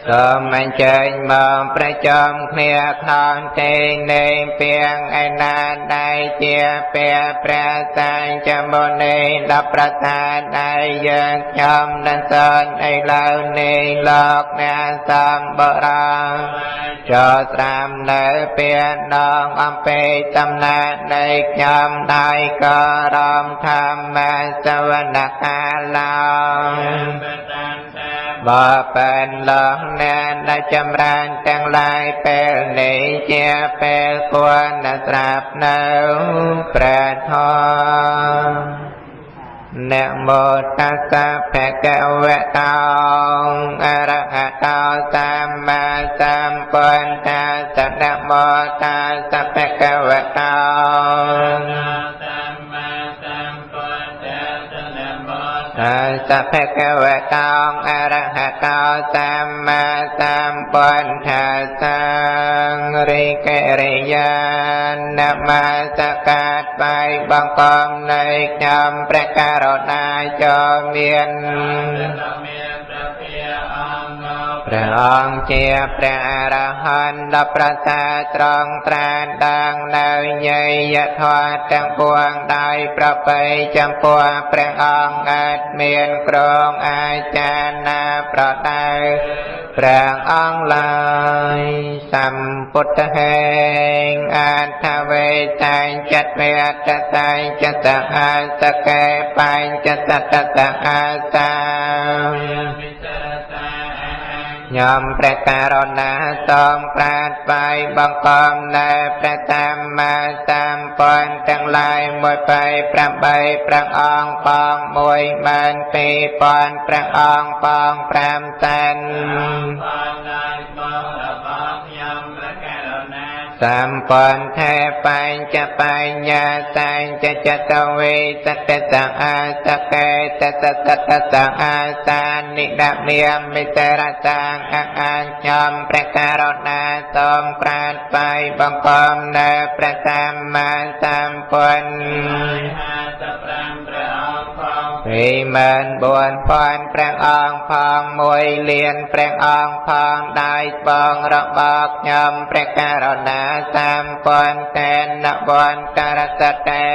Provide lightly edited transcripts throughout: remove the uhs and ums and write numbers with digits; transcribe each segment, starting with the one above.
សូមអញ្ជើញមកប្រជុំគ្នាក្នុងទីនេះពីងឯណាដែលជាព្រះព្រះសញ្ញមុនីដល់ប្រសាទដែលយើងខ្ញុំនឹងសូនឥឡូវនេះលោកអ្នកសំបរាចូលស្រាមនៅពីនងអំពីតំណាក់នៃខ្ញុំដោយក៏រំធម្មសវនកាឡោបើป็នលោកអ្នកដែលចម្រើនទាំងឡាយពេលនេះជាពេលគួរណាស់ស្រាប់នៅព្រះធម៌នមោតស្សៈភគវៈតោអរហតោសម្មាសម្ពុទ្ធស្សៈនមោតស្សៈភគវៈតោ សម្មាសម្ពុទ្ធស្សនមោ តស្សៈភគវៈតោអរហតោសម្មាសម្ពុទ្ធស្សៈរិកិរិយានមស្ការថ្វាយបង្គំនៃខ្ញុំព្រះករុណាចូលមាន ព្រះមានព្រះភិអង្គ ព្រះអង្គជាព្រះអរហន្តដ៏ប្រសើរត្រង់ត្រានដាងនៅញយធម៌ទាំងពួងដោយប្រពៃចំពោះព្រះអង្គអាចមានក្រងអាចារ្យណាប្រដៅព្រះអង្គឡើយសម្ពុទ្ធហេងអដ្ឋវេតែងចិត្តវេតតែងចិត្តអាសកេបញ្ចសតតអាសា វិសរតា ញោមព្រះករុណាសូមក្រាបថ្វាយបង្គំនៅព្រះសម្មាសម្ពុទ្ធទាំងឡាយ1 8ព្រះអង្គផង12000ព្រះអង្គផង5សែន បានឡាយបងរបស់ខ្ញុំព្រះករុណា សម្ពុទ្ធេបញ្ចបញ្ញាសញ្ចចតវេសតតអាសកេតតតតតអាសានិដមេមិតរតាងអអាខ្ញុំព្រះករុណាសូមក្រាបថ្វាយបង្គំនៅព្រះសម្មាសម្ពុទ្ធ 55ព្រះអង្គផង 24000ព្រះអង្គផង1លានព្រះអង្គផងដោយបងរបស់ខ្ញុំព្រះករុណាសម្ពុទ្ធតេនវន្តរសតេ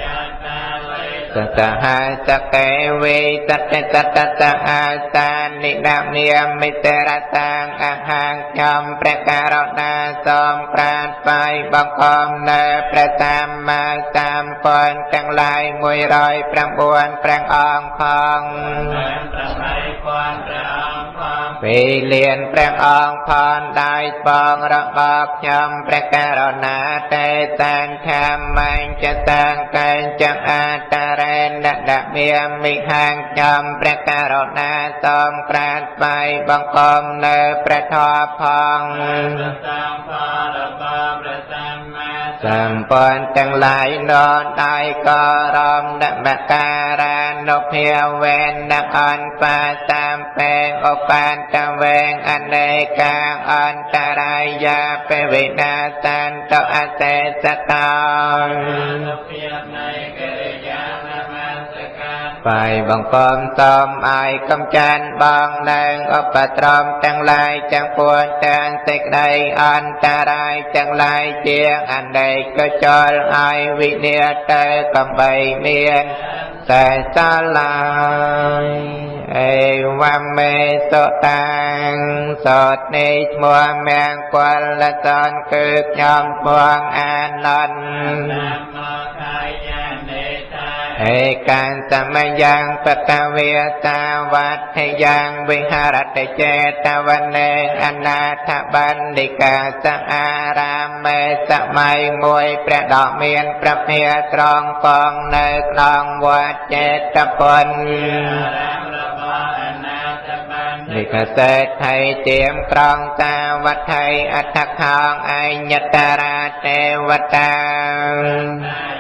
យាតាវេ សតហសកេវេតតតតតអាសានិដមេមិតរតាងអហង្ខ្ញុំព្រះករុណាសូមក្រាបថ្វាយបង្គំនៅព្រះសម្មាសម្ពុទ្ធទាំងឡាយ109ព្រះអង្គផង 8000ព្រះអង្គផង 2លានព្រះអង្គផងដោយបងរបស់ខ្ញុំព្រះករុណាតេសានធម្មញ្ចតាងកញ្ចអតរេណដមេមិហង្ខ្ញុំព្រះករុណាសូមក្រាបថ្វាយបង្គំនៅព្រះធម៌ផង ព្រះសង្ឃផលរបស់ព្រះសម្មា សម្ពុទ្ធទាំងឡាយននដោយក៏រំនមការានុភាវេនអន្តបាតាមពេងឧបានតវេងអនេកាអន្តរាយាបវិនាសន្តអសេសតោ នុភាពនៃកិរិយានមស្ការ បាយបង្គំសូមឲ្យកំចានបងនឹងឧបទ្រមទាំងឡាយទាំងពួងទាំងសេចក្តីអន្តរាយទាំងឡាយជាអនេកចលឲ្យវិនិច្ឆ័យទៅកំបីមានតែសាឡាយអេវមេសុតាំងសតនេះឈ្មោះមង្គលសនគឺខ្ញុំពងអានន្ទ តាមកាយានេតា ឯកាសមយ៉ាងបកវេតាវត្ថយ៉ាងវិហរតិចេតវនេអនាថបណ្ឌិកាសអារាមេសម័យមួយព្រះដកមានព្រះភាត្រង់កងនៅក្នុងវត្តចេតពុន អារាមរបស់អនាថបណ្ឌិ និកសេដ្ឋីទៀមក្រងតាវត្ថីអដ្ឋខងអញ្ញតរាទេវតា តា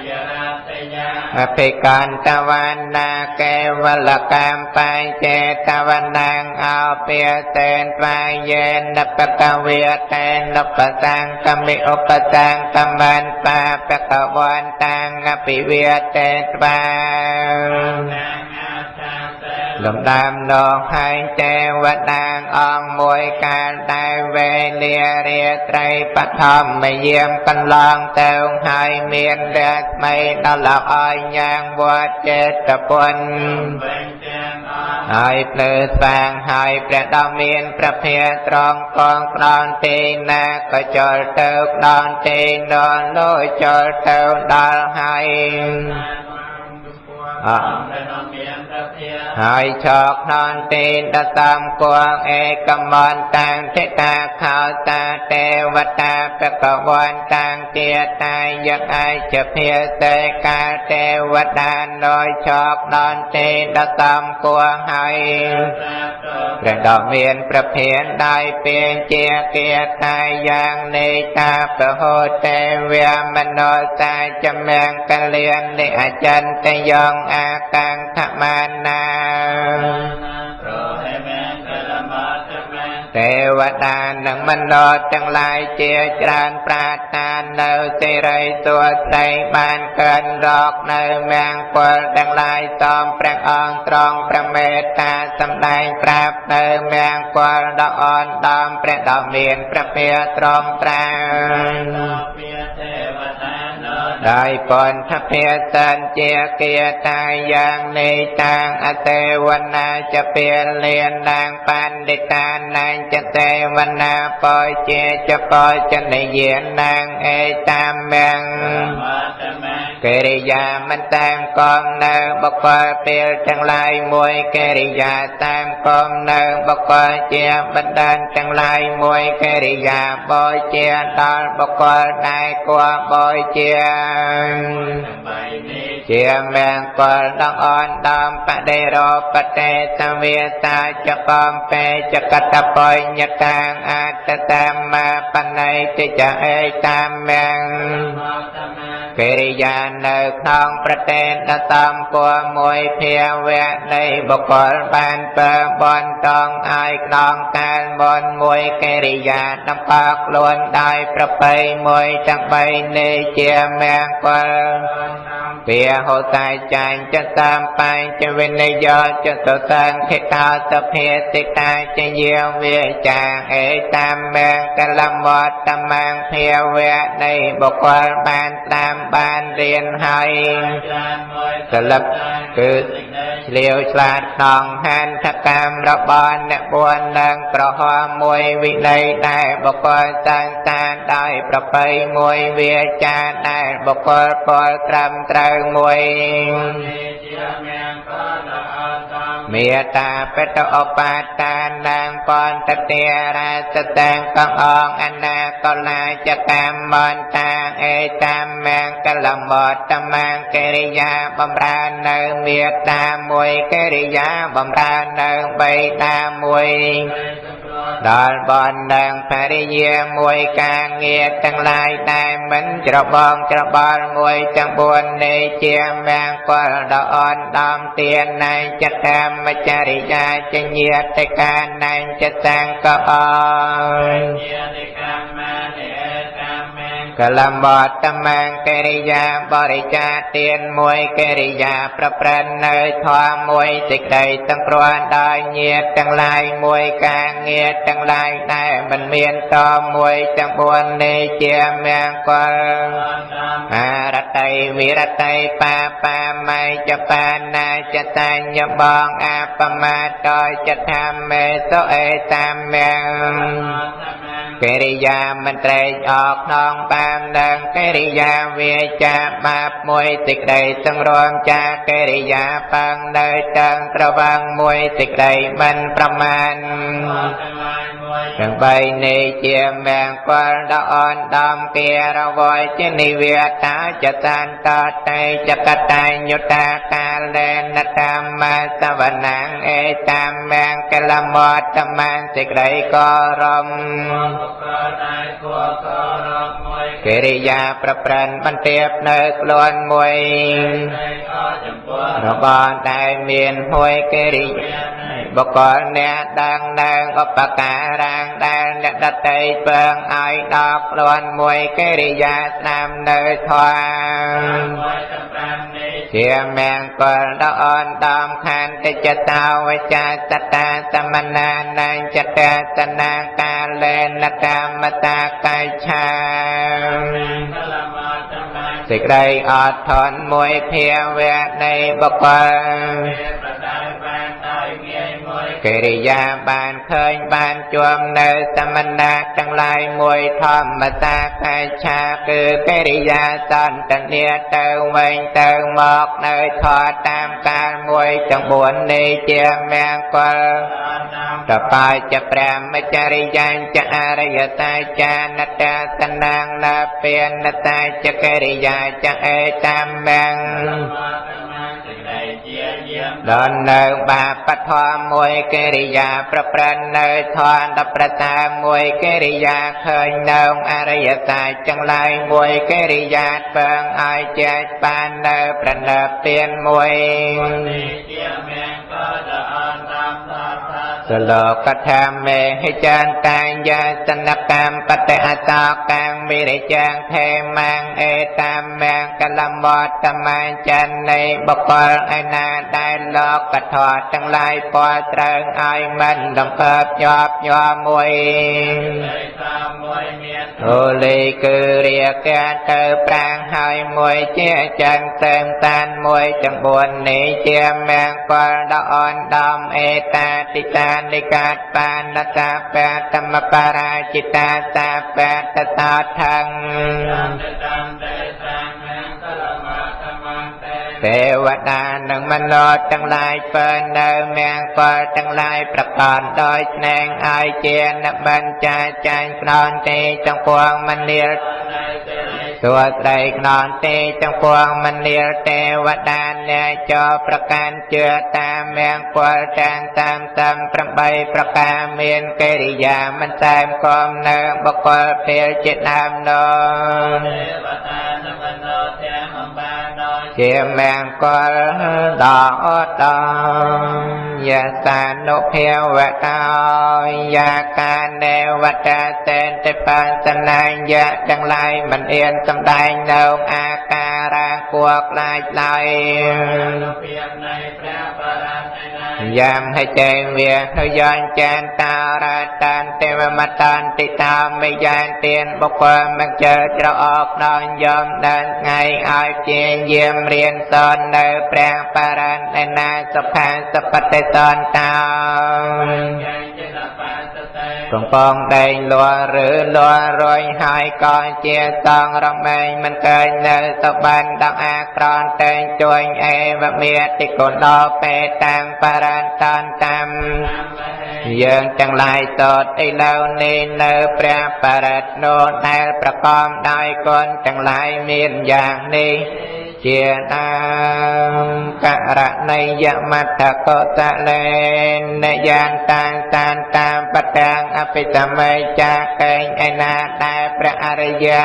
យរតយា អភិកន្តវណ្ណាកេវលកម្មបញ្ចេតវណ្ណងអោពាសេនវាយេនបកវេតេនបសង្កមិឧបសង្កមន្តបាបកវន្តាងអភិវេតេត្វា តាងអាសាសិ លំដាមនោះហើយទេវតាអង្គមួយកាលដែលវេលារាត្រីបឋមយាមកន្លងទៅហើយមានរស្មីដល់ល្អយ៉ាងវត្តចេតពុនហើយភ្លឺស្វាងហើយព្រះដ៏មានព្រះភិយត្រង់កងក្តនទីណាក៏ចូលទៅក្តនទីនោះលោចូលទៅដល់ហើយហើយឆោកននទីដសំគួងឯកមន្តាំងទិតាខោតាទេវតាបកវន្តាំងទាតាយកឯចភាសេកាលទេវតានយឆោកននទីដសំគួងហើយព្រះដ៏មានព្រះភិយដោយពេញជាគាតាយ៉ាងនៃតាពហោទេវមនោសាចមង្គលានិអចន្តយងអាកាំងខមានាទេវតានិងមនុស្សទាំងឡាយជាច្រើនប្រាថ្នានៅសិរីសួស្តីបានកើនរកនៅមង្គលទាំងឡាយសូមព្រះអង្គទ្រង់ព្រះមេត្តាសម្ដែងប្រាប់នៅមង្គលដ៏អនដំព្រះដ៏មានព្រះភិយទ្រង់ត្រាដោយពន្ធភាសិនជាគាតាយ៉ាងនៃតាងអទេវនាចពាលានាងបណ្ឌិតានាងចទេវនាបជាចបចនយានាងអេតាមមងកិរិយាមិនតាមគមនៅបុគ្គលពេលទាំងឡាយមួយកិរិយាតាមគមនៅបុគ្គលជាបណ្ដានទាំងឡាយមួយកិរិយាបូជាដល់បុគ្គលដែលគួរបូជាជាមង្គលដ៏អនដំបដិរោបតេសវេតាចកំពេចកតបញ្ញតាងអត្តតាមបណៃតិចអេតាមមងកិរិយានៅក្នុងប្រទេសដ៏សំគួរមួយភាវៈនៃបុគ្គលបានពើបនតងឲ្យក្នុងកាលមុនមួយកិរិយាតម្កល់ខ្លួនដោយប្រពៃមួយទាំងបីនេះជាមង្គលពាហោតាចាញ់ចតាមបញ្ចវិនយោចតុសង្ឃិតោសភាតិតាចយាវាចាអេតាមមង្គលមត្តមង្ភាវៈនៃបុគ្គលបានតាមបានរៀនហើយសលឹបគឺឆ្លៀវឆ្លាតក្នុងហន្តកម្មរបស់អ្នកបួននិងក្រហមមួយវិន័យដែលបុគ្គលសាងសានដោយប្រពៃមួយវាចាដែលបុគ្គលពលត្រឹមត្រូវមួយមេតាបតឧបាតានាងពន្តតិរាសតាំងកងអនាកលាចកម្មន្តាអេតាមមង្គលមត្តមង្គកិរិយាបំរើនៅមេតាមួយកិរិយាបំរើនៅបិតាមួយដល់បននឹងភរិយាមួយការងារទាំងឡាយដែលមិនច្របងច្របល់មួយទាំងបួននេះជាមង្គលដ៏អនដំទាននៃចធម្មចរិយាចញាតិកានៃចតាំងកអកលមត្តមង្គកិរិយាបរិច្ចាទានមួយកិរិយាប្រព្រឹត្តនៅធម៌មួយសេចក្តីសង្គ្រោះដោយញាតិទាំងឡាយមួយការងារទាំងឡាយដែលមិនមានតមួយទាំងបួននេះជាមង្គលអរតីវិរតីបាបាមៃចបាណាចតញ្ញបងអបមាតចធម្មេសុអេតាមមង្គកិរិយាមិនត្រេកអរក្នុងបាបនឹងកិរិយាវាចាបាបមួយសេចក្តីសង្រួមចាកិរិយាបាំងនៅតាំងត្រវាំងមួយសេចក្តីមិនប្រមាណទាំងបីនេះជាមង្គលដ៏អនដំគារវយជានិវតាចតាន្តតេចកតញ្ញុតាកាលេនធម្មសវនំអេតាមមង្គលមត្តមន្តសេចក្តីករមកិរិយាប្រព្រឹត្តបន្ទាបនៅខ្លួនមួយរបស់ដែលមានហួយកិរិយាបុគ្គលអ្នកដឹងនឹងឧបការៈដែលអ្នកដតីពើងឲ្យដល់ខ្លួនមួយកិរិយាស្ដាំនៅធម៌ ជាមង្គលដ៏អនដំខន្តិចតោវចាសតាសមនានញ្ចតសនាកាលេនកម្មតាកាយឆាសេចក្តីអត់ធន់មួយភាវៈនៃបុគ្គលកិរិយាបានឃើញបានជួមនៅសមណៈទាំងឡាយមួយធម្មតាកាយឆាគឺកិរិយាសន្តានាទៅវិញទៅមកនៅធម៌តាមកាលមួយទាំង4នេះជាមង្គលតបាចព្រះមចរិយាចអរិយតាចានតាសនាងនពានតាចកិរិយាចអេតាមមង្គដល់នៅបាបធម៌មួយកិរិយាប្រព្រឹត្តនៅធម៌ដល់ប្រតាមួយកិរិយាឃើញនៅអរិយសច្ចទាំងឡាយមួយកិរិយាពើងឲ្យចែកបាននៅប្រណិពានមួយសលោកធម្មេហិចានតាយាសនកម្មបតិអតកាំវិរិចាងថេមាំងអេតាមមាំងកលមតមញ្ចន្នៃបុគ្គលឯណាដែលលោកធម៌ទាំងឡាយពណ៌ត្រូវឲ្យមិនលំពើបញាប់ញ័រមួយអូលីគឺរាគាទៅប្រាំងហើយមួយជាចិនសេមតានមួយទាំង4នេះជាមង្គលដ៏អនដំអេតាតិតានិកាតបានតាបតមបរាជិតាសាបតតោថੰទេវតានិងមនុស្សទាំងឡាយពើនៅមង្គលទាំងឡាយប្រកបដោយស្នេហ៍ឲ្យជានបញ្ចាចាញ់ខ្នងទេទាំងពួងមនាលសួស្តីខ្នងទេទាំងពួងមនាលទេវតាអ្នកចោប្រកាន់ជឿតាមមង្គលទាំង38ប្រការមានកិរិយាមិនតែមគមនៅបុគ្គលពេលជាដើមនោះជាមង្គលដ៏ឧត្តមយសានុភាវតោយាកានេវតសេនតិបញ្សនាយៈទាំងឡាយមិនអៀនសំដែងនៅអាការៈគួរខ្លាចឡើយយ៉ាមហចេវានុយញ្ចានតារតានទេវមតានតិតាមិយានទានបុគ្គលមិនជើច្រអកដល់យមដល់ថ្ងៃឲ្យជាយាមរៀនសននៅព្រះបរណឯណាសុខាសបតិសនតោកំពងដែងលួឬលួរយហើយក៏ជាសងរមែងមិនឃើញនៅសុបានដល់អាក្រនតែងជួយអេវមេតិកុដបេតាំងបរន្តនតាមយើងទាំងឡាយសតឥឡូវនេះនៅព្រះបរិត្តនោះដែលប្រកបដោយគុណទាំងឡាយមានយ៉ាងនេះជាដើមករណីយមត្តកុសលេនយានតានតានតាមបតាំងអភិសម័យចាកែងឯណាដែលព្រះអរិយា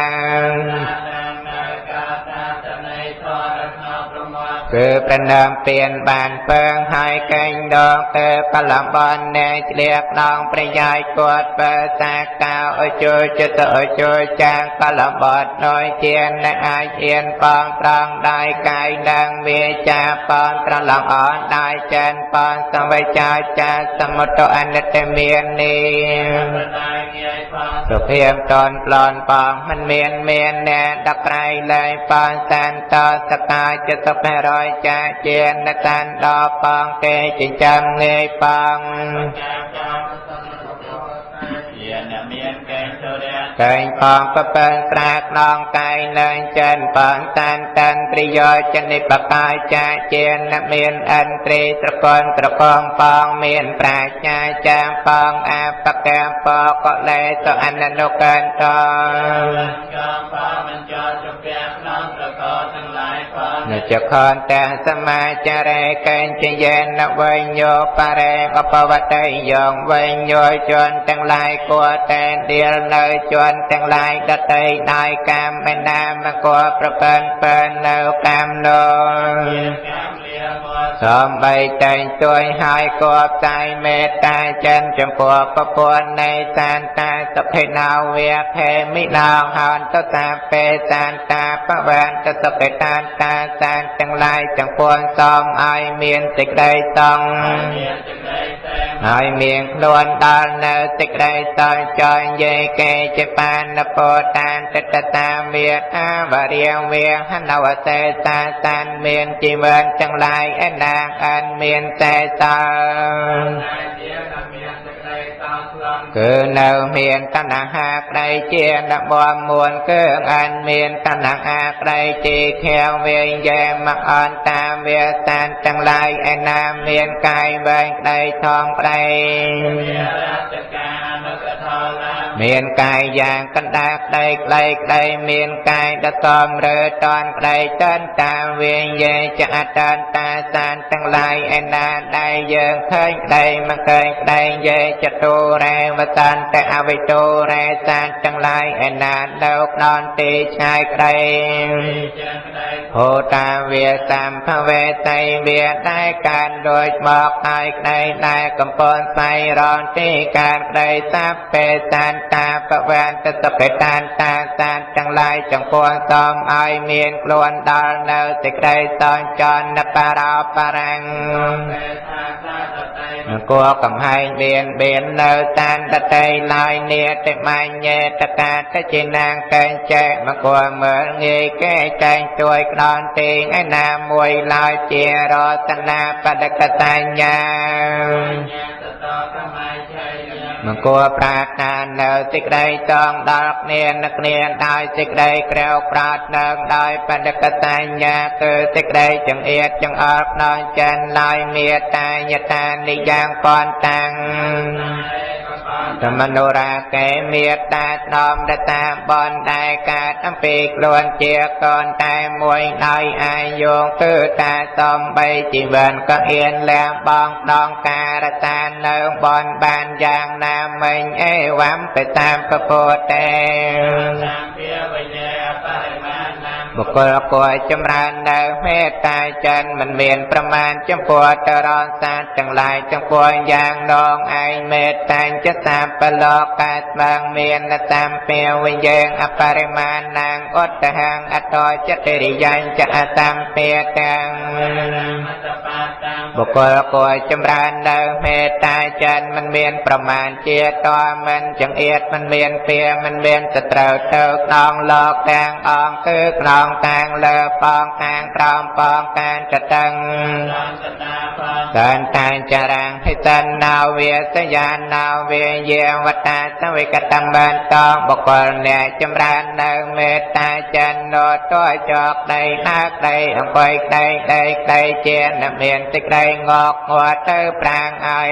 គឺប្រណមពៀនបានពើងហើយកែងដងទៅកលំបនអ្នកឆ្លៀកដងប្រយោជន៍គាត់បើសាកោអជួយចិត្តអជួយចាងកលំបតដោយជាអ្នកអាចអៀនបងត្រង់ដោយកាយនិងវាចាបងត្រឡងអនដោយចិនបងសង្វេចាចាសមុទ្រអនិត្តមាននេះសុភាពតនប្លន់បងមិនមានមានអ្នកដក្រៃឡើយបងសានតសកាចិត្តភរយចាជានតានដល់បងគេចិញ្ចឹមងាយបងកែងបងប្រពើត្រាក្នងកាយលែងចិនបងតានតានប្រយោជនិបកាយចាជានមានអន្ត្រីត្រកនត្រកងបងមានប្រាជ្ញាចាបងអបកបកលេសអននុកន្តនចខន្តាសមាចារេកញ្ចយនវញ្ញោបរេអបវតេយងវញ្ញោជនទាំងឡាយគួរតែដៀលនៅជនទាំងឡាយដតីដោយកម្មឯណាមកគួរប្រពើនពើនៅកម្មនោះ សំបីតែងទួយហើយគបតែមេត្តាចិនចំពោះប្រពន្ធនៃសានតាសុខិណោវេខេមិណោហន្តតាពេសានតាបវន្តសុខិតានតាសានទាំងឡាយទាំងពួងសូមឲ្យមានសេចក្តីសង្ឃហើយមានខ្លួនដល់នៅសេចក្តីសង្ឃចយយេកេជាបានពោតានតតតាមេតាវរិយវេហនវសេសាសានមានជីវិតទាំងឡាយឯណាអនមានតែសល់គឺនៅមានតណ្ហាក្តីជានបមួនគឺអនមានតណ្ហាក្តីជាខៀវវេយេមកអនតាមវាសានទាំងឡាយឯណាមានកាយវែងក្តីធំក្តីមានកាយយ៉ាងកណ្ដាលក្តីក្តីក្តីមានកាយដតំរើតនក្តីតនតាមវេយេចអតនតាសានទាំងឡាយឯណាដែលយើងឃើញក្តីមិនឃើញក្តីយេចតុរេវសន្តអវិតុរេសានទាំងឡាយឯណានៅក្នុងទីឆ្ងាយក្តីហោតាវាសម្ភវេតៃវាដែលកានដូចមកហើយក្តីដែលកំពុងស្វែងរកទីកានក្តីសាពេសានតាបវន្តសុខិតានតាសានទាំងឡាយចំពោះសូមឲ្យមានខ្លួនដល់នៅសេចក្តីសងចនបរោបរាំងគួកំហែងបៀនបៀននៅតានតតីឡើយនេតិមញ្ញេតកាតជានាងកែងចែកមកគួមើលងាយគេចែងជួយក្ដនទីឯណាមួយឡើយជារតនាបដកតញ្ញាមង្គលប្រាថ្នានៅសេចក្តីចងដល់គ្នានឹងគ្នាដោយសេចក្តីក្រែវប្រាថ្នាដោយបដកតញ្ញាគឺសេចក្តីចង្អៀតចង្អល់ក្នុងចិនឡើយមេត្តាយតានិយ៉ាងពនតាំងសមនុរាកេមេត្តាស្នំរតាបនដែលកើតអំពីខ្លួនជាកូនតែមួយដោយអាយុគឺតាសំបីជីវិតក៏ហ៊ានលះបង់ដងការរតានៅបនបានយ៉ាងណាមិញអេវំទៅតាមពពុទ្ធទេបុគ្គលគួរចម្រើននៅមេត្តាចិនមិនមានប្រមាណចំពោះតរសាទទាំងឡាយចំពោះយ៉ាងនងឯងមេត្តាចសាបលោកកាស្មាងមានតាមពាវិយេងអបរិមាណងឧត្តហੰអតចតិរិយញ្ចអតាមពាតាំងបុគ្គលគួរចម្រើននៅមេត្តាចិនមិនមានប្រមាណជាតមិនចង្អៀតមិនមានពាមិនមានសត្រូវទៅក្នុងលោកទាំងអង្គគឺក្នុងតាងលើបងខាងក្រោមបងខាងចតឹងសន្តានចរាំងហិតណោវាសយាណោវាយាវតាសវិកតមន្តងបុគ្គលអ្នកចម្រើននៅមេត្តាចិននោតចកដីណាក្តីអង្គុយក្តីដីក្តីជានមានសេចក្តីងក់ងត់ទៅប្រាងឲ្យ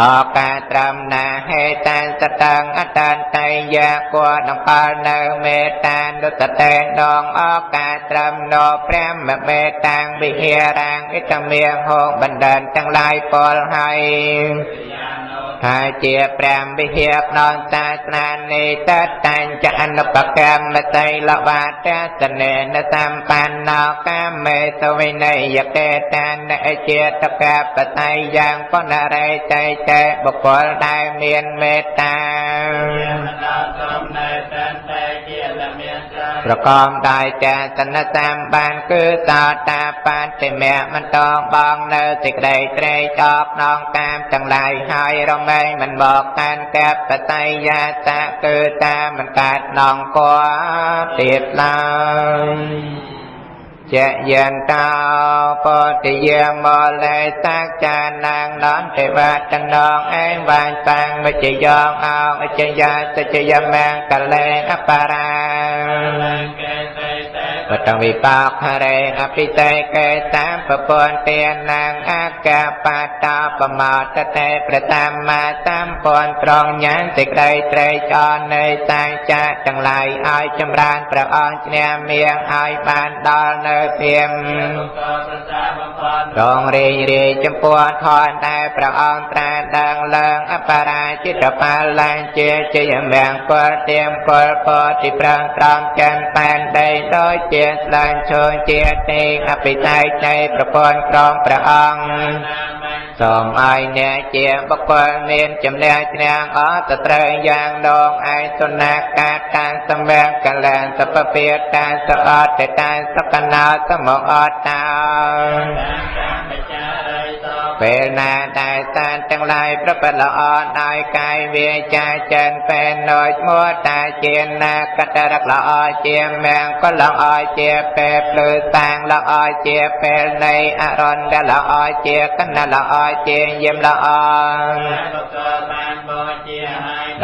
អកាត្រមណាហេតានសតੰអតន្តៃយាគួដង្កល់នៅមេត្តានុតតេដងអកាត្រមនោព្រះមេត្តាងវិហារាងអិតមេហោបណ្ឌិតទាំងឡាយពលហើយថាជាព្រះវិហារក្នុងសាសនានេះតតាញ់ចអនុបកម្មសីលវាទសនេនសម្បណ្ណោកាមេសវិនយកេតានជាតកបតៃយ៉ាងពនរេតៃតេបុគ្គលដែលមានមេត្តាប្រកបដោយចេតនសម្បានគឺសោតាបន្តិមៈមិនតងបងនៅសេចក្តីត្រេកអរក្នុងកាមទាំងឡាយហើយរមែងមិនមកកាន់កបតៃយាតៈគឺតាមិនកើតនងគួទៀតឡើយចយន្តោពតិយមលេសចានាងនន្តិវតនងអេវាញបាំងវិជយងអោអចយាសចយមង្គលេអបរាបតវិបាកហរេអភិតេកេតាមពពន្ទានាងអកបតោបមោតតេប្រតាមមាតាមពនត្រង់ញ៉ាងសេចក្តីត្រេកអរនៃសាងចាទាំងឡាយឲ្យចម្រើនព្រះអង្គឈ្នះមៀងឲ្យបានដល់នៅភៀមរងរាយរាយចំពោះធនដែលព្រះអង្គត្រាស់ដឹងឡើងអបរាជិតបាលលាជាជ័យមង្គលទៀមកលពតិប្រាំងត្រង់ចិនប៉ែនដីដូចជា ជាស្លាញ់ឈើជាទេអភិតៃនៃប្រព័ន្ធក្រមព្រះអង្គសូមឲ្យអ្នកជាបុគ្គលមានជំនះឈ្នះអត់សត្រូវយ៉ាងដងឯសុណាកាតាសម្វាកលានសពពាតាសអត់តាសកណោសមអត់តាពេលណាដែលសានទាំងឡាយប្រពត្តិល្អដោយកាយវាចាចិនពេលនោចមួតាជាណាកតរកល្អជាមង្គលល្អជាពេលភ្លឺសាងល្អជាពេលនៃអរុណដែលល្អជាកណ្ណល្អជាយាមល្អ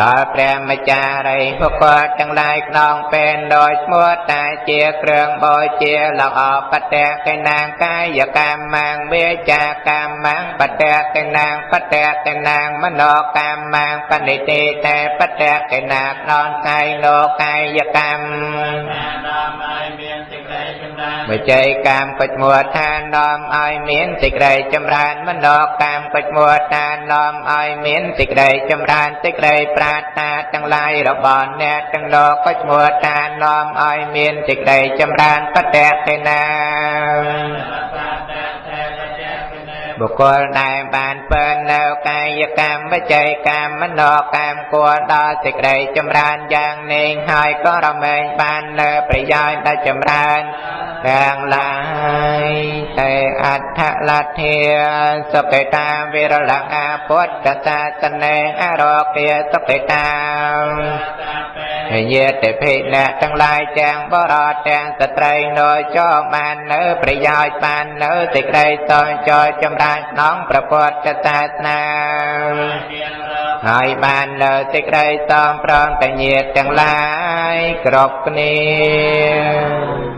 ដល់ព្រះម្ចារីបុគ្គលទាំងឡាយក្នុងពេលដោយឈ្មោះតាជាគ្រឿងបូជាល្អបតៈកណាងកាយកម្មងវាចាកម្មងបតៈកណាងបតៈកណាងមនោកម្មងបនិតិតេបតៈកណាក្នុងកាយលោកកាយកម្មវិជ័យកម្មក៏ឈ្មោះថានាំឲ្យមានសេចក្តីចម្រើនមនោកម្មក៏ឈ្មោះថានាំឲ្យមានសេចក្តីចម្រើនសេចក្តីប្រាថ្នាទាំងឡាយរបស់អ្នកទាំងលោកក៏ឈ្មោះថានាំឲ្យមានសេចក្តីចម្រើនបតៈកណាបុគ្គលដែលបានពើនៅកាយកម្មវិច័យកម្មមនោកម្មគួរដល់សេចក្តីចម្រើនយ៉ាងនេះហើយក៏រមែងបាននៅប្រយោជន៍ដែលចម្រើនទាំងឡាយតែអដ្ឋលទ្ធាសុខេតាវិរលង្អាពុទ្ធសាសនេអរោគាសុខេតាញាតិភិអ្នកទាំងឡាយទាំងបរតទាំងស្ត្រីនោះចូលបាននៅប្រយោជន៍បាននៅសេចក្តីសងចយចម្រើនក្នុងព្រះពុទ្ធសាសនាហើយបាននៅសេចក្តីសងព្រមតញាតិទាំងឡាយគ្រប់គ្នា។